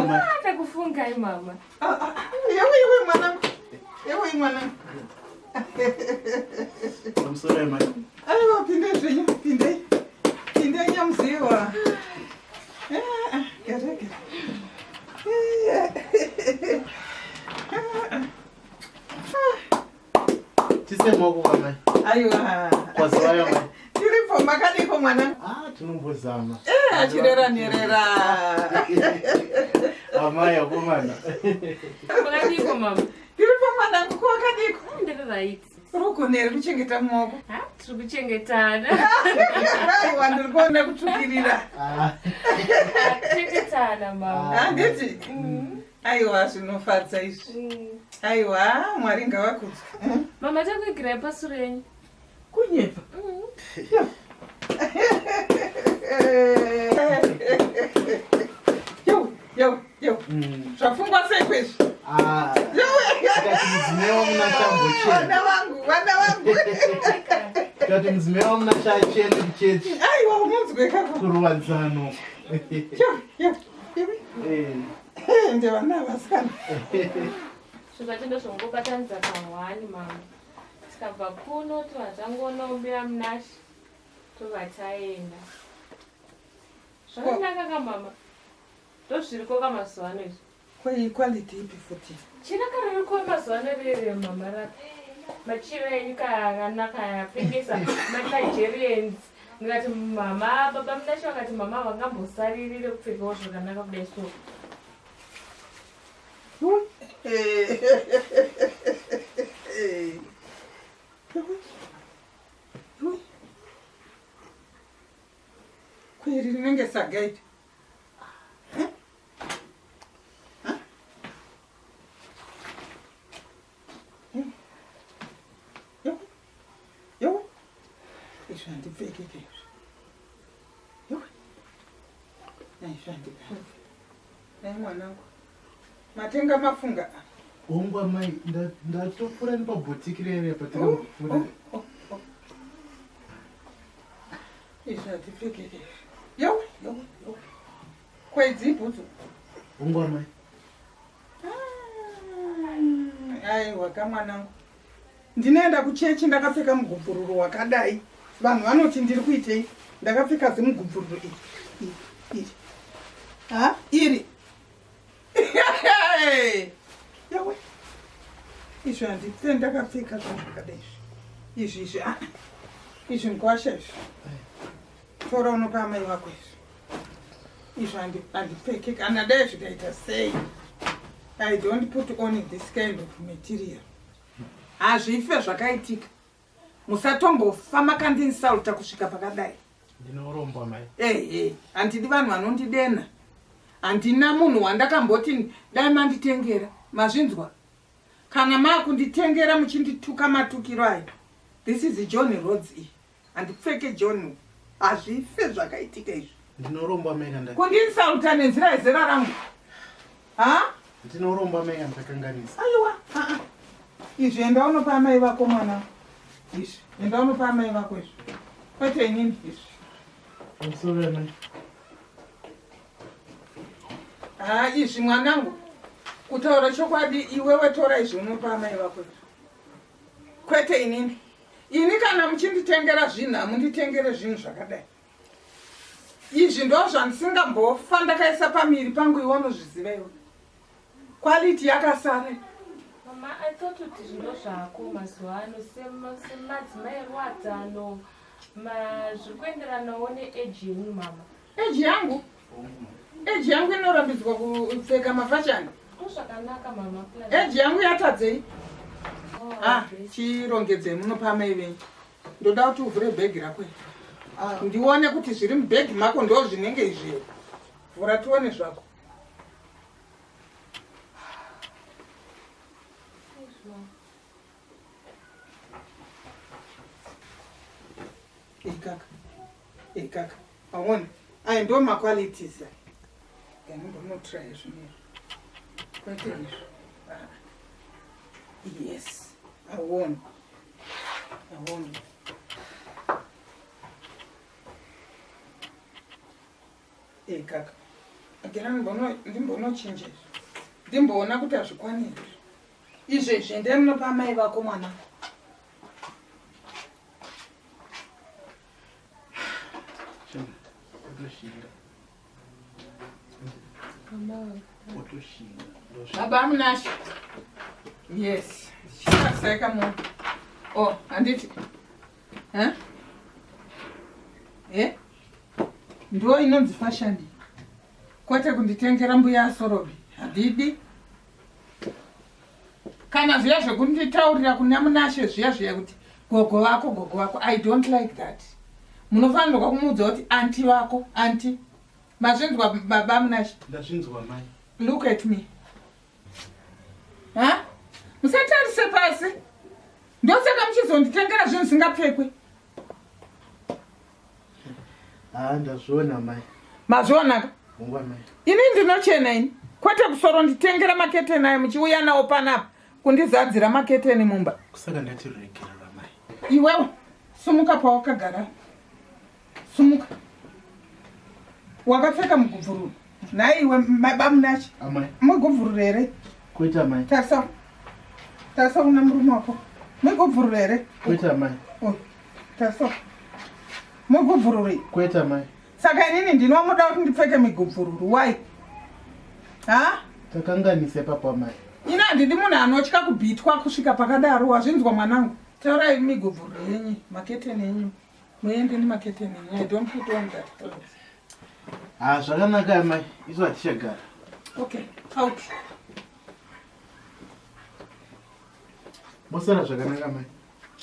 Mai. Takufungai mama. Ah, ah, ah, Yewe yewe mwanangu. Yewe mwanangu. Pamusoro yamai. Aiwa pindai zvenyu, pindai. Pindai nyamuziwa. Ah, ah, Gara gara. Eh, ah, ah. Tise maoko kwamai. Aiwa. Kwaziwayo mai. Tiripo makadiko mwanangu. Ah, tinombozama. Eh, achirera nherera. Amai akomana. Makadiko mama. Tiripo mwanangu ko wakadiko. Ndiri right. Uri here kuchengeta mumaoko? Ha, tiri kuchengetana. Aiwa ndiri kuona kutsvukirira. Ah, Kuchengetana mama. Handiti? Aiwa zvinofadza izvi. Aiwa Mwari ngavakudzwe. Mama takuigirai pasuro yenyu. Kunyepa. Yo, yo, yo. Zvafungwa sei kwezvi? Ah, tikati mudzimai wamuna chambochena. Vana vangu, vana vangu. Tikati mudzimai wamuna chachene kuchechi Aiwa unonzwe kako. kuruwadzano. Yo, yo, yo. Eh. Ndevana vasikana. Zvinhu ndozvongobatanidza pahwani mama. Tikabva kuno tobva tangonomira munashi tobva taenda. Zvakanaka ka mama. Ndozviriko ka mazuva ano izvi. Kwei quality ipi futi? Chinaka ririko mazuva ano rere mama rapi. Machira enyu kakanaka yapfekesa maNigerians. Ndikati mama baba Munashe vakati mama vangambosaririre kupfekawo zvakanaka kudai so. Kweri rinenge sagaiti. Yo. Izvi handipfekeke izvi. Yo. Izvi handipfeke. Dai mwanangu. Matenga mafunga. Hongu amai, ndatopfuura nepabhotiki rere patakambopfuura. Oh, oh. Izvi handipfekeke izvi. Yo, yo, yo. Kwedzi bhutsu. Hongu amai. Aiwa kamwanangu. Ndinoenda kuchechi ndakapfeka mugubvururu wakadai. Vanhu vanoti ndiri kuitei? Ndakapfeka zimugubvururu iri. Iri. Iri. Ha? Iri. Yawe. Izvi handipfe ndakapfeka zvinhu zvakadai izvi. Izvi izvi. ah. Izvi mukwasha izvi. Tora unopa amai vako izvi. Izvi handipfeke kana dai zvikaita sei. I don't put on this kind of material. Hazvife zvakaitika. Musatombofa makandinsulta kusvika pakadai. Ndinoromba amai. Ehe, handidi vanhu vanondidena. Handina munhu wandakamboti dai manditengera. Mazvinzwa? Kana maakunditengera muchindituka matukiro ayo. This is John Rhodes iyi. Handipfeke John. Hazvife zvakaitika izvi. Ndinoromba amai kana Kundinsulta nenzira yezera rangu. Ha? Ndinoromba amai kana ndakanganisa. Aiwa. ah, ah. Izvi enda unopa amai vako mwana. Izvi enda unopa amai vako izvi. Kwete inini izvi. Pamusoro amai. Ha izvi mwanangu. Kutaura chokwadi iwewe tora izvi unopa amai vako izvi. Kwete inini. Ini kana muchinditengera zvinhu hamunditengere zvinhu zvakadai. Izvi ndo zvandisingambofa ndakaisa pamiri pangu iwe unozviziva iwe. Quality yakasara. Mama, I thought kuti zvinhu zvako mazuva ano semadzimai eruwadzano zviri kuenderanawo neage yenyu mama. Age yangu. Age yangu inorambidzwa kupfeka mafashani. Ndozvakanaka mama. Age yangu yatadzei? Oh, Ah, chirongedzei munopa amai venyu. Ndoda kuti uvhure bhegi rako iri. Ndione kuti zviri mubhegi mako ndo zvinenge izvi here. Vhura tione zvako. Ikaka. Ikaka. Aona. Aya ndo maqualities aya. Yanombonotraya zvinhu izvi. Kwete izvi. Ah. Yes. Aona. Aona. Ikaka. Agera ndimbonochinja izvi. Ndimboona kuti hazvikwani here. Izvo izvi endai munopa amai vako mwana. Baba Munashe. Yes. Chitarisai munhu. Oh, handiti. Eh? Eh? Ndiwo inonzi fashion. Kwete kunditengera mbuya asorobi. Handidi. Kana zviya zvekunditaurira kuna Munashe zviya zviya kuti gogo vako gogo vako. I don't like that. Munofanirwa kumuudza kuti anti vako, anti. Mazvinzwa baba Munashe? Ndazvinzwa mai. Look at me. Ha? Musatarise pasi. Ndosaka muchizonditengera zvinhu zvisingapfekwe. Ah, ndazviona mai. Mazvionaka? Hungwa mai. Ini ndinochena ini. Kwete kusoronditengera maketeni ayo muchiuya nawo panapa kundizadzira maketeni mumba. Kusaka ndati ruregerero mai. Iwewe sumuka pawakagara. Sumuka. Wakapfeka mugubvururu. Nhai iwe bamunachi. Amai. Mugubvururu here? Kwete amai. Tarisa. Tarisa kuna murume wako. Mugubvururu here? Kwete amai. Oh, tarisa. Mugubvururu. Kwete amai. Saka inini ndinomuda kuti ndipfeke migubvururu. Why? Ha? Takanganisa ipapo amai. Ini handidi munhu anotya kubhitwa kusvika pakadaro. Wazvinzwa mwanangu? Taurai migubvururu yenyu, maketeni enyu. Muende nemaketeni enyu. I don't put on that clothes. Ah, zvakanaka amai. Isu hatichagara. Okay, out. Mosara zvakanaka amai.